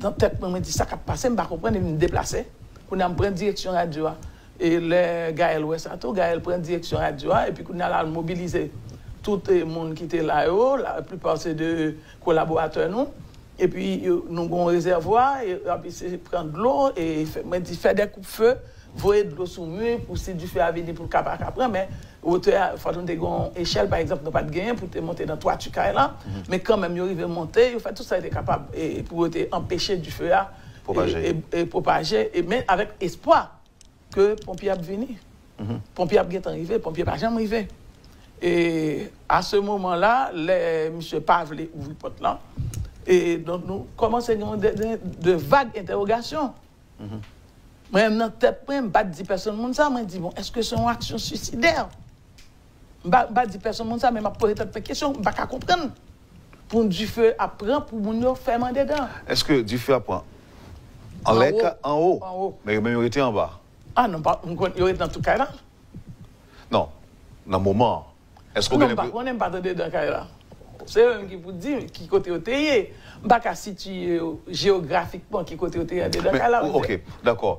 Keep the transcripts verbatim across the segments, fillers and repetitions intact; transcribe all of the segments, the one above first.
nan tèt mwen, mwen di sa k ap pase, m pa konprann, epi m deplase. Kounye a m pran direksyon radyo a. E lè Gaël wè sa tou, Gaël pran direksyon radyo a, epi kounye a la l mobilize tout eh, moun ki te la yo, la plupart se de kolaboratè nou. Epi yo- nou gon rezèvwa, e, epi se pran dlo, e fè- mwen di fè de koup fe, voye dlo sou mi pou si dife a vini pou l ka pa ka pran, men wotè a, fòk nou te gon echèl, pa egzanp, nou pa t genyen pou te monte nan twati kay la, men kanmenm yo rive monte, yo fè tout sa yo te kapab e, pou yo te anpeche dife a e, Pwopaje. e, e pwopaje, e, men avèk espwa ke ponpye ap vini. Ponpye ap gentan rive, ponpye pa janm rive. E a se moman la, lè misye pa vle ouvri pòt lan, e donk nou kòmanse gen de, de, de vag entèwogasyon. Mwen menm nan tèt mwen, m pa t di pèsonn moun sa, mwen di, bon, èske se yon aksyon swisidè? M pa, m pa di pèsonn moun sa, men m ap poze tèt mwen kesyon, m pa ka konprann. Pou yon dife ap pran, pou moun yo fèmen andedan. Èske dife ap pran anlè Anwo. ka, anwo? Anwo. Men yo menm yo rete anba? Ah non, pa, m konn, yo rete nan tout kay la. Non, nan moman an. Èske w Non, gen m pa enpre- konnen, m pa t andedan kay la. Se yo menm ki pou di ki kote yo te ye. M pa ka sitiye yo jeyografikman ki kote yo te ye andedan Men, kay la. ou- ok, dakò.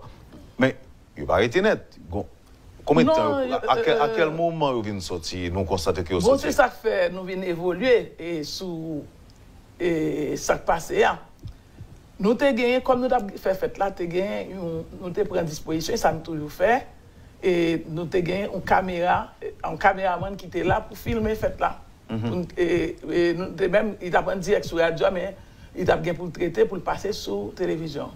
Men, yo pa rete nèt. Gon- Konbyen Non, tan yo- yo- a, a kèl, a kèl euh, moman yo vin sòti, nou konstate ke yo Bon, sòti? se sa k fè nou vin evolye e sou e sa k pase a. Nou te genyen, kòm nou t ap fè fèt la, te genyen yon, nou te pran dispozisyon, e sa nou toujou fè, e nou te genyen yon kamera, yon kameramann ki te la pou filme fèt la. Pou n- e, e nou te menm, li t ap an dirèk sou radyo a, men li t ap gen pou l trete, pou l pase sou televizyon.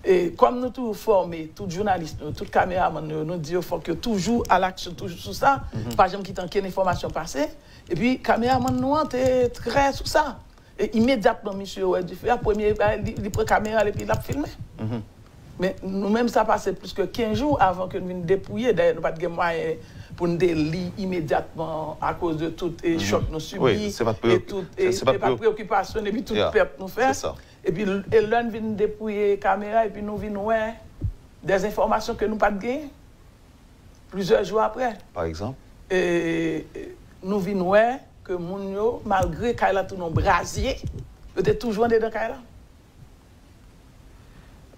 E kòm nou toujou fòme tout jounalis nou, tout kameramann nou, nou di yo fòk yo toujou alaksyon, toujou sou sa, pa janm kite ankenn enfòmasyon pase. Epi kameramann nou an te trè sou sa. E imedyatman misye wè dife a, premye bagay, li, li pran kamera l epi l ap filme. Men nou menm, sa pase plis ke kenz jou avan ke n vin depouye. Dayè, nou pa t gen mwayen pou n te li imedyatman akoz de tout e chòk nou Wi, sibi, se pa t e preyok- tout, e, se, se pa t e pa preyok- preyokipasyon, epi tout Yeah, pèt nou fè. se sa. Epi l- e lè n vin depouye kamera, epi nou vin wè dèzenfòmasyon ke nou pa t genyen. Plizyè jou apre, Pa egzanp? e, e, nou vin wè ke moun yo, malgre kay la tounen yon brazye, yo te toujou andedan kay la.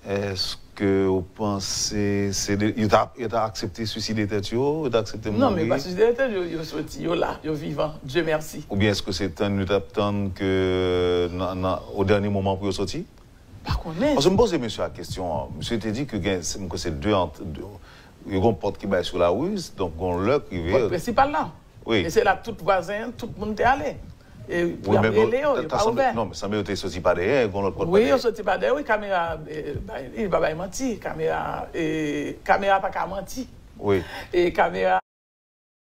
Èske w panse se de, yo ta, yo ta aksepte swiside tèt yo? Yo ta aksepte Non, men yo mouri? pa swiside tèt yo, yo soti, yo la, yo vivan, Dye mèsi. Oubyen èske se tann yo t ap tann ke nan, nan, o dènye moman pou yo soti? Pa konnen. Paske m poze mesye a kesyon an. Mesye te di ke gen, se- m kwè se de ant- de- yo gon pòt ki bay sou laruz, donk gon lè k rive. Pòt prensipal la. Wi. E se la tout vwazen, tout moun te ale. E Wi, y ap men bon, rele yo, ta- yo ta pa sanble- ouvè. Non, men sanble yo te soti pa dèyè, gon lòt pòt pa Wi, yo dèyè. soti pa dèyè, wi, kamera, e, bay- li pa bay manti, kamera, e, kamera pa ka manti. Wi. E kamera